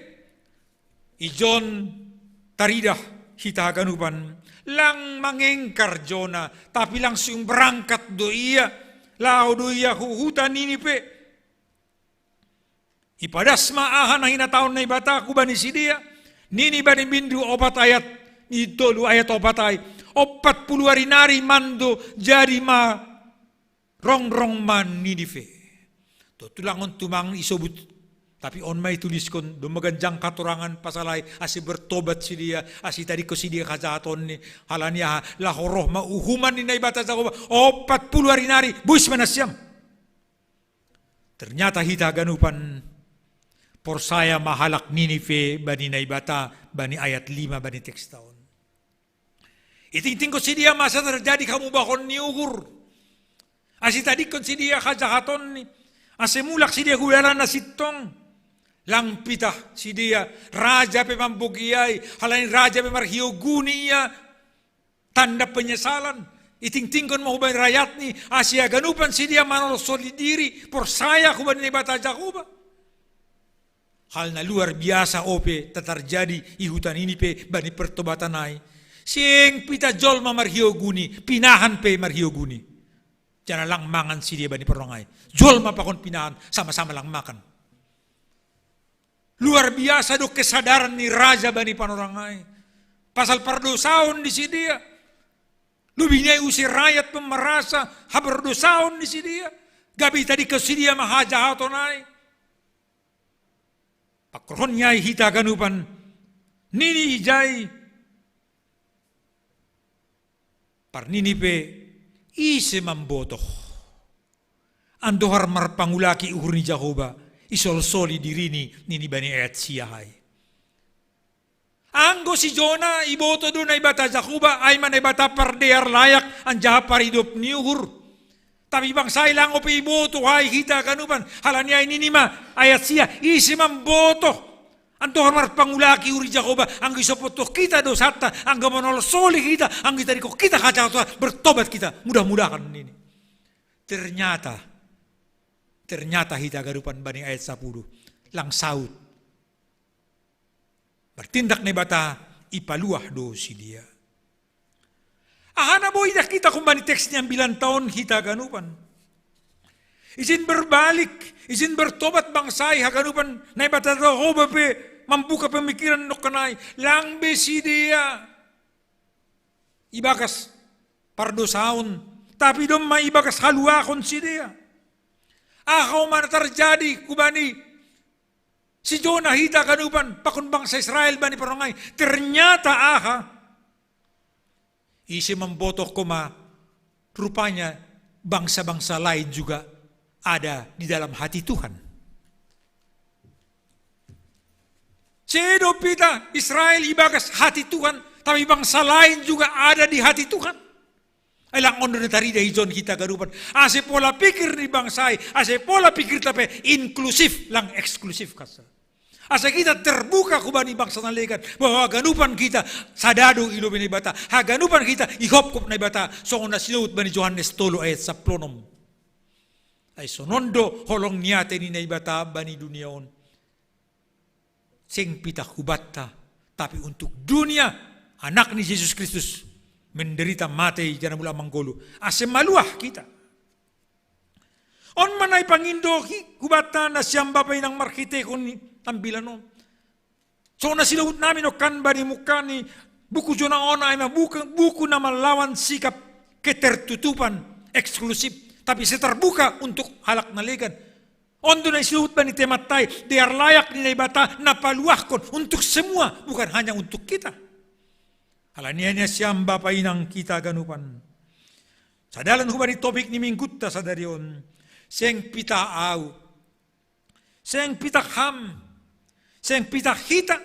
Ijon taridah hita haganupan, lang mangengkar Jona, tapi langsung berangkat do ia, laho do ia hu huta Ninive. Ipadas ma aha na hinatahon Naibata hubani sidea, nini bani bindu opat ayat ni tolu ayat opat ai, ompat pulu ari nari mando jadi ma rongrong ma Ninive. Tontu lang on tumang isobut, tapi on ma ituliskon, domma ganjang hatorangan pasal ai, ase bertobat sidea, ase itadingkon sidea hajahatonni, halani aha? Laho roh ma uhuman ni Naibata Jahowa, ompat pulu ari nari, bois ma nasiam. Ternyata hita haganupan, Porsaya ma halak Ninive bani Naibata, bani ayat lima bani teksta on. Itingtingkon sidea masa terjadi hamubahon ni uhur. Ase tadingkon sidea hajahatonni. Ase mulak sidea hu dalan na sintong. Lang pitah sidea, raja pe mambogiai, halani raja pe marhioguni ia, tanda penyesalan. Itingtingkon ma hubani rayatni, ase haganupan sidea manolosoli diri, porsaya hubani Naibata Jahowa. Hal na luar biasa ope tatarjadi i huta Ninive bani pertobatan ai. Seng pitah jolma marhioguni, pinahan pe marhioguni. Jala lang mangan sidea bani panorang ai. Jolma pakon pinahan, sama-sama lang makan. Luar biasa do kesadaran ni raja bani panorang ai. Pasal pardosaon ni sidea. Lobi ni ai use rayat pe marasa hapardosaon ni sidea. Gabe itadingkon sidea ma hajahaton ai. Pangkorhon ni ai hita haganupan, nini ijai, par nini pe, ise mambotoh andohar marpangulaki uhur ni Jahowa, isolsoli dirini, nini bani ayat sia ai. Anggo si Jona iboto do Naibata Jahowa, ai ma Naibata pardear layak anjaha paridop ni uhur. Tapi bangsa i lang ope iboto, hai hita haganupan, halani ai nini ma ayat sia, ise mambotoh andohar marpangulaki uhur ni Jahowa, anggo isopottoh hita dosanta, anggo manolosoli hita, anggo itadingkon hita hajahaton, bertobat hita, mudah-mudahan nini. Ternyata, ternyata hita haganupan bani ayat sapuluh, lang saut. Martindak Naibata, ipaluah do sidea. Aha na boi idah hita humbani teks ni ambilanta on hita haganupan? Ijin berbalik, ijin bertobat bangsa i haganupan, Naibata Jahowa pe mambuka pemikiran nongkan ai, lang be sidea ibagas pardosaon, tapi domma ibagas haluahon sidea. Aha ma na tarjadi hubani si Jona hita haganupan, pakon bangsa Israel bani panorang ai? Ternyata aha? Ise mambotoh homa, rupanya bangsa-bangsa lain juga ada di dalam hati Tuhan. Sedo pitah Israel ibagas hati Tuhan, tapi bangsa lain juga ada di hati Tuhan. Ai lang on do na tarida ijon hita haganupan. Ase pola pikir ni bangsa i, ase pola pikirta pe inklusif, lang eksklusif kassa. Asa hita terbuka hubani bangsa na legan, bahwa haganupan hita sada do i lobei Naibata, haganupan hita ihopkop Naibata, songon na sinobut bani Johannes tolu ayat sampulu onom. Ai sonon do holong ni ate ni Naibata bani dunia on. Seng pitah hubanta, tapi untuk dunia, Anak ni Jesus Kristus menderita, mate, jala mulak manggoluh, ase maluah hita. On ma na ipangindo hubanta nasiam bapa inang marhitehon ni ambilan on. Songon na sinobut nami nongkan bani mungka ni buku Jona on, ai ma buku, buku na mallawan sikap ketertutupan, eksklusif, tapi ise terbuka untuk halak na legan. On do na sinobut bani temanta i, dear layak ni Naibata na paluahkon untuk semua, bukan hanya untuk kita. Halani ai nasiam bapa inang hita haganupan, sadalan hubani topik ni minggunta sadari on, seng pitah ahu, seng pitah ham, seng pitah hita,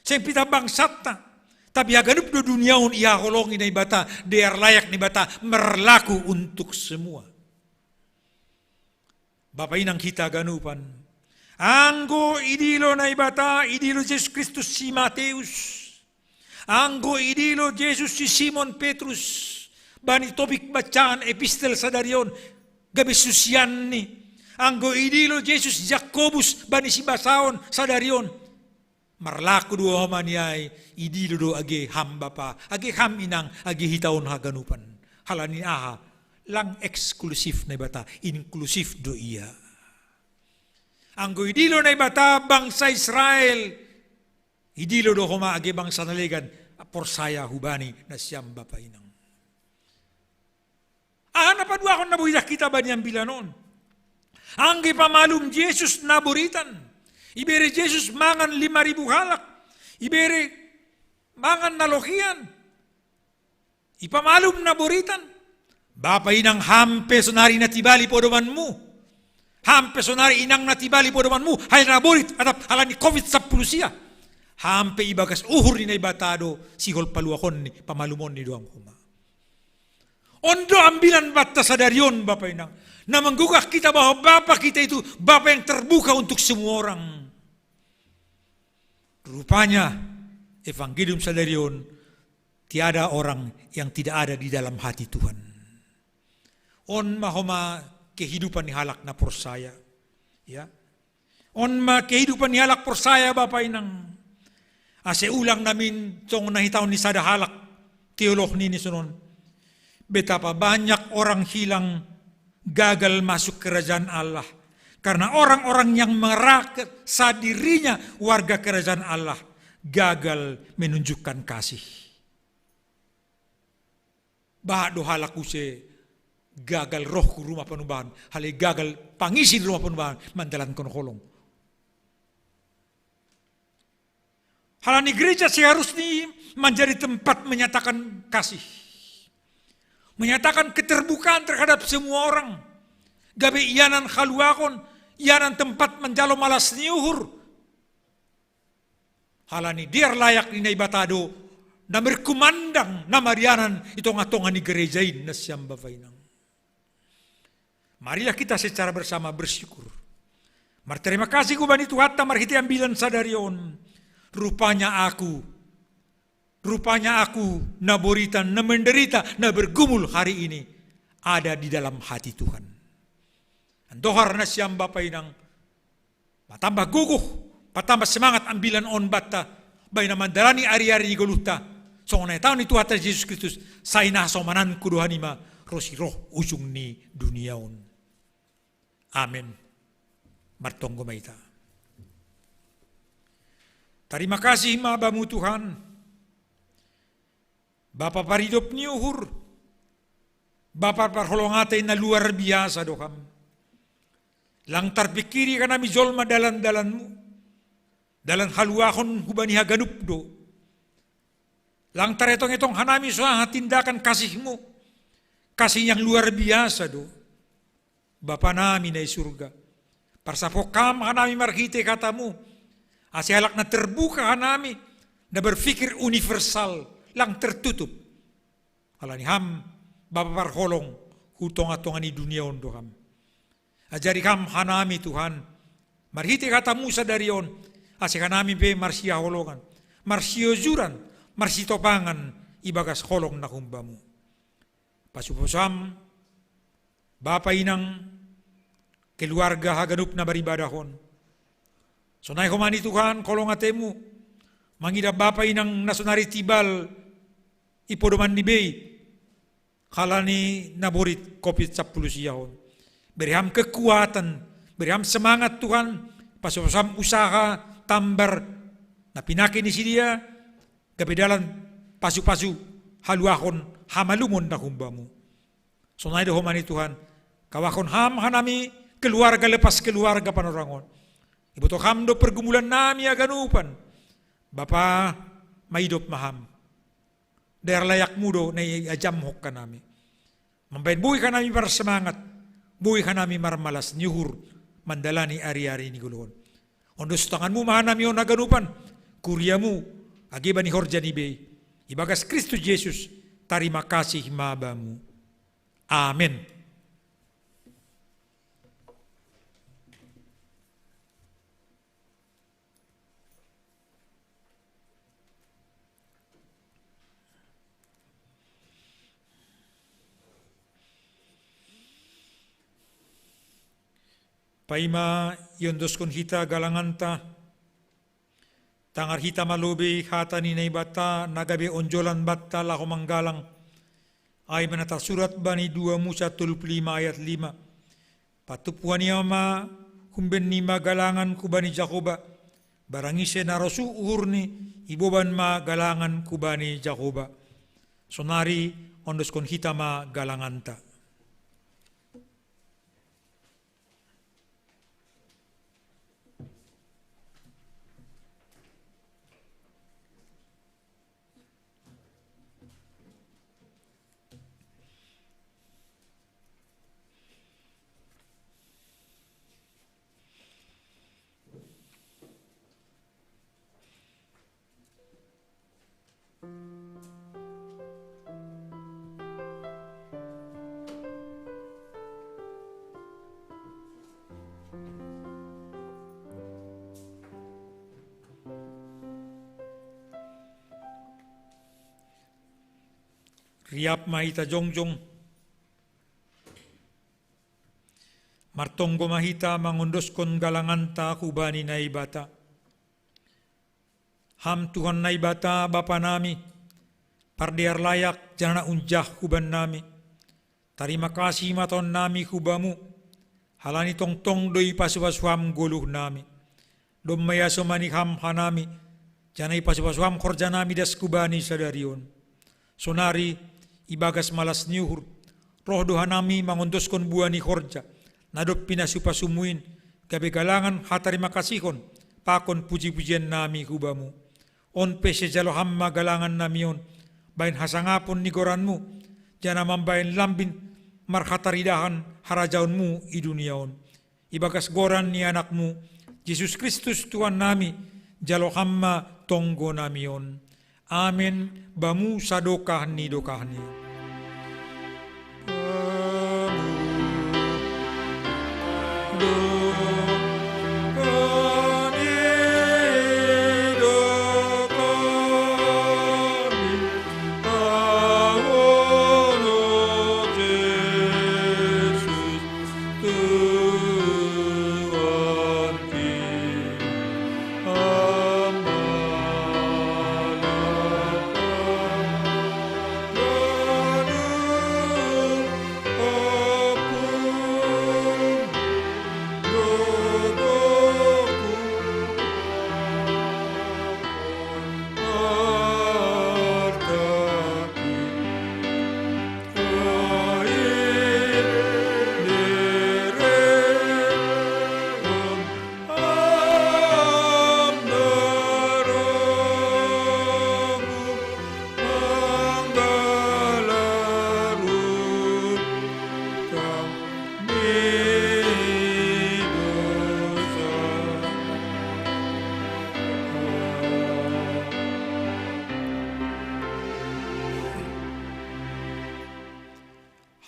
seng pitah bangsanta, tapi haganup do dunia on ihaholongi Naibata, dear layak Naibata, merlaku untuk semua. Bapa inang hita haganupan, anggo idilo Naibata, idilo Jesus Kristus si Mateus, anggo idilo Jesus si Simon Petrus, bani topik bacaan epistel sadari on, gabe susianni, anggo idilo Jesus Jakobus bani sibasaon sadari on, marlaku do homa ni ai, idilo do age ham bapa, age ham inang, age hita on haganupan. Halani aha? Lang eksklusif Naibata, inklusif do Ia. Anggo idilo Naibata bangsa Israel, idilo do homa age bangsa na legan, porsaya hubani nasiam bapa inang. Aha na paduahon na boi idah hita bani ambilan on? Anggo ipamalum Jesus na boritan, ibere Jesus mangan lima ribu halak, ibere mangan na lohian, ipamalum na boritan, bapa inang ham pe sonari na tibali podomanmu. Ham pe sonari inang na tibal i podomanmu, hai na borit, atap halani covid sampulu sia. Ham pe ibagas uhur ni Naibata do, sihol paluahonni, pamalumonni do ham homa. On do ambilan banta sadari on, Bapa Inang. Na menggugah kita bahwa Bapa kita itu Bapa yang terbuka untuk semua orang. Rupanya, evangelium sadari on, tiada orang yang tidak ada di dalam hati Tuhan. On ma homa kehidupan ni halak na porsaya. Ya. On ma kehidupan ni halak porsaya, Bapa Inang. Ase ulang namin songon na hitaon ni sada halak teolog nini sonon. Betapa banyak orang hilang, gagal masuk kerajaan Allah. Karena orang-orang yang merasa dirinya warga kerajaan Allah gagal menunjukkan kasih. Bah do halak use gagal roh hu rumah panumbahan, halai gagal pangisi di rumah panumbahan mandalankon holong. Halani gereja seharusnya menjadi tempat menyatakan kasih, menyatakan keterbukaan terhadap semua orang. Gabe ianan haluahon, ianan tempat manjalo malas ni uhur. Halani dear layak ni Naibata do na markumandang, na marianan i tonga-tonga ni gereja in, nasiam Bapa Inang. Marilah kita secara bersama bersyukur. Marterima kasih hubani Tuhanta marhite ambilan sadari on. Rupanya aku, rupanya aku na boritan, na menderita, na bergumul hari ini ada di dalam hati Tuhan. Andohar nasiam Bapa Inang, patambah gogoh, patambah semangat ambilan on banta, bahen na mandalani ari-ari ni goluhta songon na hitaon ni Tuhanta Jesus Kristus, sai na hasomananku do hanima ro si roh ujung ni dunia on. Amen. Martonggo ma hita. Tarima kasih ma Bamu Tuhan, Bapa paridop ni uhur, Bapa parholong ate na luar biasa do Ham. Lang tarpingkiri hanami jolma dalan-dalanmu, dalan haluahon hubani haganup do. Lang taretong-etong hanami so aha tindakan kasihmu, kasih yang luar biasa do. Bapa nami na i surga, parsapok Ham hanami marhite hatamu, ase halak na terbuka hanami, na berpikir universal, lang tertutup. Halani Ham, Bapa parholong, hu tonga-tonga ni dunia on do Ham. Ajari Ham hanami Tuhan, marhite hatamu sadari on, ase hanami pe marsihaholongan, marsiojuran, marsitopangan ibagas holong na humbamu. Pasu-pasu Ham, Bapa Inang, keluarga haganup na beribadah on. Sonai homa ni Tuhan, holong atemu, mangidah Bapa Inang na sonari tibal i podoman ni bei, halani na borit covid sampulu sia on. Bere Ham kekuatan, bere Ham semangat Tuhan, pasu-pasu Ham usaha, tambar, na pinake ni sidea, gabe dalan pasu-pasu haluahon hamalumon na humbamu. Sonai do homa ni Tuhan, kawahon Ham hanami keluarga lepas keluarga panorang on. Iboto Ham do pergumulan nami haganupan. Bapa, maidop ma Ham. Dear layakmu do na iajamhon hanami. Mambahen boi hanami marsemangat, boi hanami marmalas ni uhur mandalani ari-ari ni goluhon. Ondos tanganmu ma hanami on haganupan, kuriamu, age bani horja ni bei. Ibagas Kristus Jesus, tarima kasih ma Bamu. Amen. Paima iondoskon hita galanganta, tangar hita ma lobei hata ni Naibata na gabe onjolan banta laho manggalang. Ai ma na tarsurat bani dua Musa tolu pulu lima ayat lima. Patumpuan ia ma, humbenni ma galangan hubani Jahoba. Barang ise na rosuh uhurni, iboban ma galangan hubani Jahoba. Sonari ondoskon hita ma galanganta. Riap ma hita jongjong. Martonggo ma hita mangondoskon galanganta hubani Naibata. Ham Tuhan Naibata Bapa nami, pardear layak janah unjah huban nami. Tarima kasih ma taon nami hubamu, halani tongtong do ipasu-pasu ham goluh nami. Domma iasomani ham hanami, janah ipasu-pasu ham horja nami das hubani sadari on. Sonari, ibagas malas ni uhur, roh do hanami mangondoskon buah ni horja, na dob pinasu-pasumu in, gabe galangan hatarima kasihon, pakon puji-pujian nami hubamu. On pe sijalo ham ma galangan nami on, bahen hasangapon ni goranmu, janah mambahen lambin marhataridahan harajaonmu i dunia on. Ibagas goran ni Anakmu, Jesus Kristus Tuhan nami, jalo ham ma tonggo nami on. Amen, bamu sadokah ni dokahni.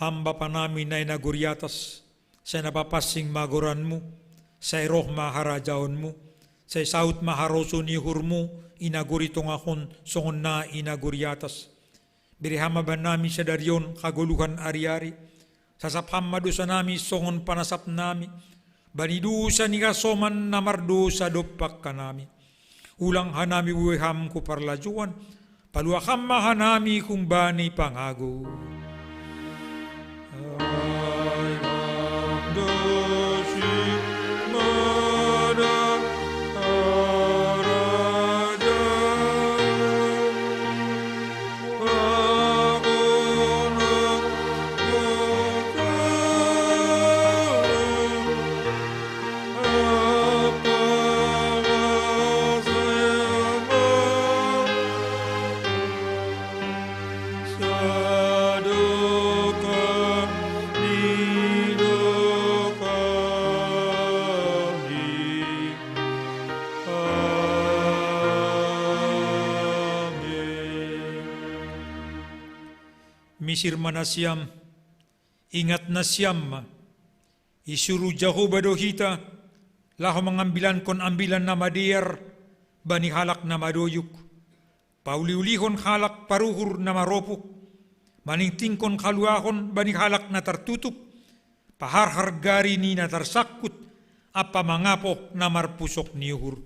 Ham Bapa nami na i nagori atas, sai na papansing ma goranmu, sai roh ma harajaonmu, sai saud ma harosuh ni uhurmu i nagori tongah on songon na i nagori atas. Bere ham ma bannami sadari on hagoluhan ari-ari, sasap ham ma dosanami songon panasap nami bani dosa ni hasoman na mardosa dompak hanami. Ulang hanami buei ham hu parlajouan, paluah ham ma hanami humbani pangago. Misir ma nasiam, ingat nasiam ma. Isuruh Jahowa do hita, laho mangambilankon ambilan na madear bani halak na madoyuk, pauli-ulihon halak paruhur na maropuk, maningtingkon haluahon bani halak na tartutup, paharhar gari ni na tarsangkut, ampa mangapoh na marpusok ni uhur.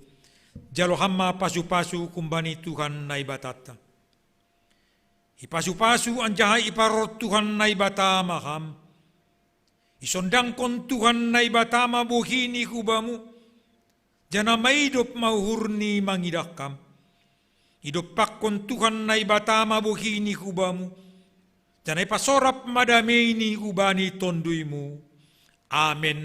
Jalo ham ma pasu-pasu humbani Tuhan Naibatanta. Ipasu-pasu anjaha iparorot Tuhan Naibata ma ham. Isondangkon Tuhan Naibata ma bohi ni hubamu, janah maidop ma uhurni mangidah ham. Idompakkon Tuhan Naibata ma bohi ni hubamu, janah ipasorap ma dameini hubani tonduymu. Amen.